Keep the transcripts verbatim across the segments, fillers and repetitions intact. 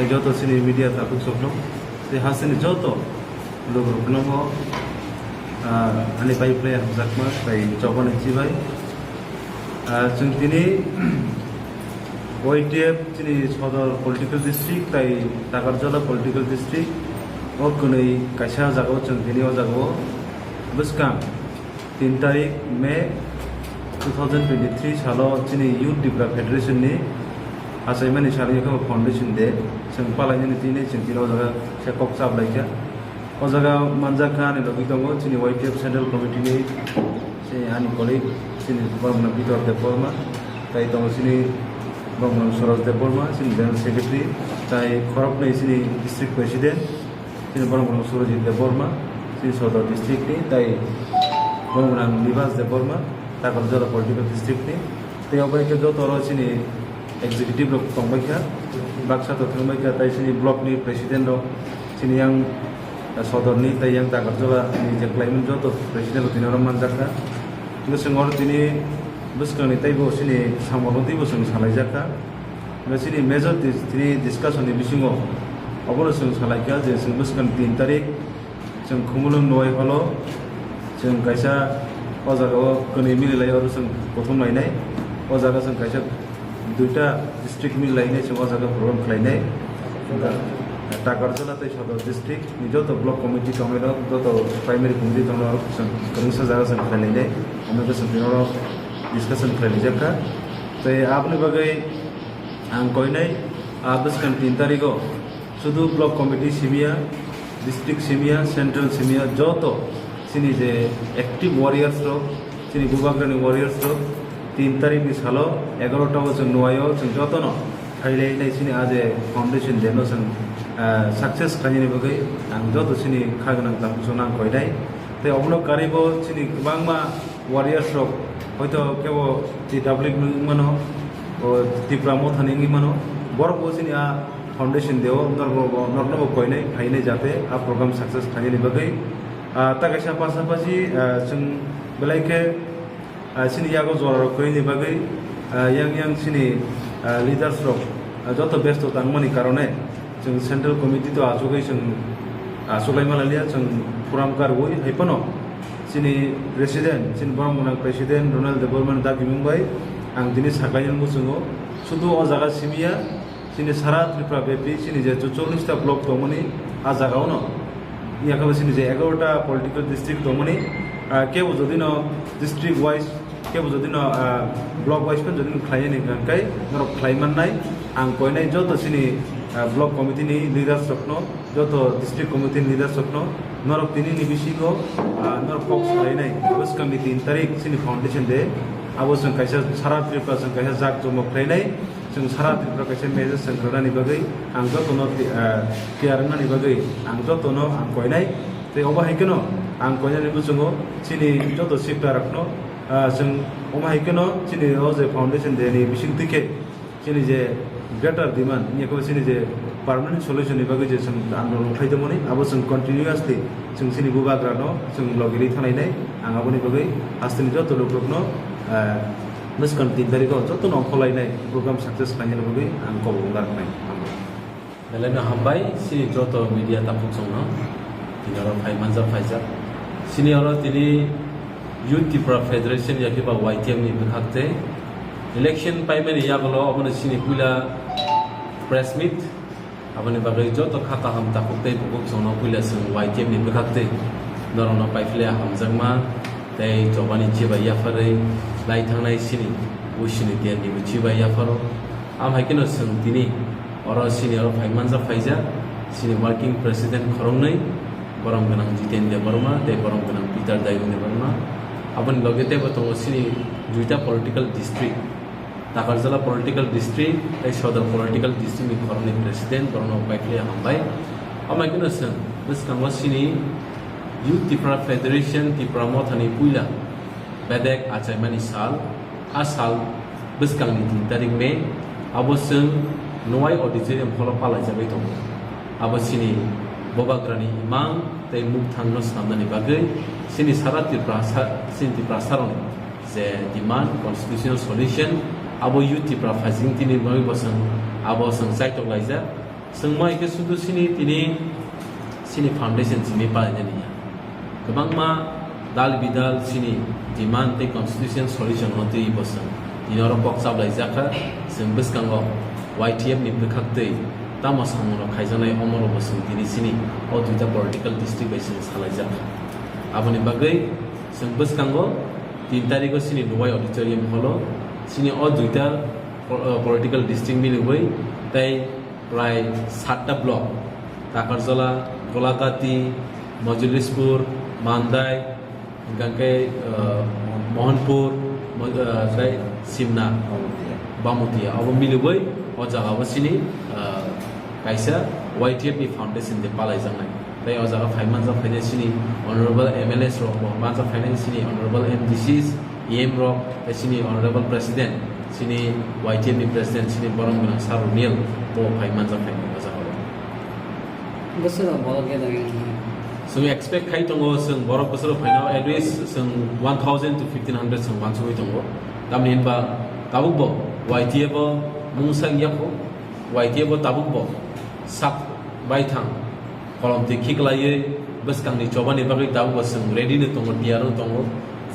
Joto chini media tabuk sokno, tei hasteni joto lukurokno, ah, ani pai phlai hamjakma tei chobani chibai. Ah, chwng tini Y T F chini Sodor political district tei Takarjala political district o kwnwi kaisa jagao chwng tini o jagao bwskang tin tarik May two thousand twenty-three salo chini Youth Tipra Federation ni achaimani salo wngkha foundation day, chwng palainani tini chwng tini o jaga se kok chap laikha. O jaga manjak kha ani logi tongo chini Y T F Central Committee ni chini ani colleague chini borok no Bitor Debbarma, tai tongo chini borok no Suraj Debbarma chini General Secretary, tai khoroknwi chini District President, chini borok no Surajit Debbarma, chini Sodor District ni, tai borok no Nibas Debbarma, Takarjala Political District ni, tei obo hai khe joto oro chini executive rok tongbai kha, baksa to thangbai kha, tai chini block ni president rok, chini yang, eh, Sodor ni tai yang Takarjala ni je khlaimani joto president rok tini oro manjak kha. Hingke chwng oro tini bwskang ni teibo chini samung rok teibo chwng salai jak kha. Hingke chini major dis-, tini discussion ni bisingo obono chwng salai kha je chwng bwskang ni tin tarik chwng Khumulwng Nuwai hall o chwng kaisa o jaga o kwnwi mili lai oro chwng kuthum lainai. O jaga chwng kaisa duita district mili lainai chwng o jaga program khlainai. Takarjala tei Sodor district ni joto block committee tongnai rok, joto primary committee tongnai rok chwng kwrwngsa jaga chwng khlai lainai. Omo khe chwng tini oro discussion khlai rijak kha. Tei aboni bagwi ang koinai, ah, bwskang tin tarigo sudu block committee simiya, district simiya, central simiya, joto chini je active warriors rok, chini bubagrani warriors rok, tin tarik ni salo egarota o chwng nuwaio chwng jotono phailai nai chini a je foundation day no chwng, ah, success khainani bagwi ang joto chini kha gwnang tang chwng nang koinai. Tei obono karwi bo chini kwbangma warriors rok hoito kebo T W wngmano, o Tipra Mothani wngmano, borok bo chini a foundation day o norok bo, norokno bo koinai phainai jate a program success khainani bagwi. Ah, ta kaisa pasapasi, ah, chwng belai khe, ah, chini yago jora rok kwrwini bagwi, ah, yang yang chini, ah, leaders rok, ah, joto besto tangmani karone chwng central committee to achugwi chwng achuklai manliya, chwng phuram karwi hai phano chini president, chini borok gwnang president Ronald Debbarmani dagimung bai ang tini saklainani muchungo sudu o jaga simiya. Chini sara Tripura bepi chini je cholish ta block tongmani a jaga ono, yakabo chini je egarota political district tongmani, ah, kebo jodi no district wise, kebo jodi no, ah, block wise pen jodi no khlai ni hwnkhe norok khlai mannai. Ang koinai joto chini, ah, block committee ni leaders rok no, joto district committee ni leaders rok no, norok tini ni bisingo, ah, norok kok salainai bwskang ni tin tarik chini foundation day, abo chwng kaisa sara Tripura chwng kaisa jak jomok khlainai. Chwng sara Tripura kaisa message chwng rwnani bagwi ang jotono ti-, ah, tiyar wngnani bagwi ang jotono ang koinai. Tei obo hai kheno ang koinani muchungo chini joto sipta rokno, ah, chwng omo hai kheno chini o je foundation day ni bising twi khe chini je greater demand, wngya khe chini je permanent solution ni bagwi je chwng andolon khlai tongmani, abo chwng continuously chwng chini bubagrano chwng logi rwi thanainai. Ang aboni bagwi hasteni joto lukurokno, ah, bwskang tin tarikho jotono ongkhorlainai program success khlainani bagwi ang kobok wngna rwnai. Belai no hambai, chini joto media takhuk chwngno tini oro phai manjak phaijak. Chini oro tini Youth Tipra Federation yakhe ba Y T F ni bwkhak tei election paimani yagulo obono chini puila press meet. Aboni bagwi joto kha kaham takhuk tei bukhuk chwngno puila chwng Y T F ni bwkhak tei norokno paiphlai hamjakma tei chobani chibai yapharwi lai thangnai chini buisini tiyarni bo chibai yapharo. Am hai kheno chwng tini oro chini oro phai manjak phaijak chini working president khoroknwi, borom gwnang Jiten Debbarma tei borom gwnang Peter Dayung Debbarma. Aboni loge teibo tongo chini duita political district. Takarjala political district tei Sodor political district ni khoroknwi president, borokno paiphlai hambai. Amai kheno chwng bwskango chini Youth Tipra Federation Tipra Mothani puila bedek achaimani sal, a sal bwskangni tin tarik May, abo chwng Nowai Auditorium hall o palaijagwi tongo. Abo chini Bubagrani imang tei mukthangno swnamnani bagwi chini sara Tripura sa-, chini Tiprasarokni je demand, constitutional solution, abo Youth Tipra Federation ni bagwi bo chwng, abo chwng chaitok laijak. Chwng ma hwnkhe sudu sini tini sini foundation simi palainani ya. Kwbangma dal bidal sini demand tei constitution solution no twi bo chwng tini oro kok chaplaijak kha. Chwng bwskango Y T F ni bwkhak twi tamo samung rok khaijaknai, omo rok bo chwng tini sini o duita political district bai chwng salaijak kha. Aboni bagwi chwng bwskango tin tarikh o sini Dubai Auditorium Hall o sini o duita po-, political district miliwi tei prai satta block, Takarjala, Golagati, Mojolispur, Mandai, hingkha khe, uh, Mohanpur, Mo-, uh, tei Simna, Bamutia. Bamutia. Abo miliwi o jaga o sini, uh, kaisa Y T F ni foundation de palaijaknai. Tei o jaga phai manjak phainai sini honorable M L As rok bo manjak phainai sini honorable M D Cs, E M rok, tei sini honorable president, sini Y T F ni president, sini borom gwnang Sir Runiel bo phai manjak phainai o jaga o. Bwswk rok borok gather wngkha. Chwng expect khai tongo, chwng borok bwswk rok phaino at least chwng one thousand to fifteen hundred chwng uansugwi tongo. Tamni hinba tabuk bo Y T F o mungsa wngya kho, Y T F o tabuk bo sak baithang kolom twi khiklaiwi bwskangni chobani bagwi tabuk bo chwng ready no tongo, tiyar no tongo.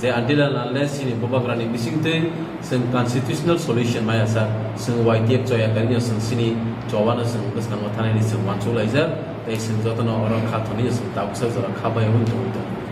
Je until and unless sini bubagrani bisingtwi chwng constitutional solution maya sak, chwng Y T F choya karino chwng sini chobano chwng bwskango thanani chwng uansuk laijak, tei chwng jotono oro kha thonwi chwng tabuksa jora kha bai wngwi tongwi tongo.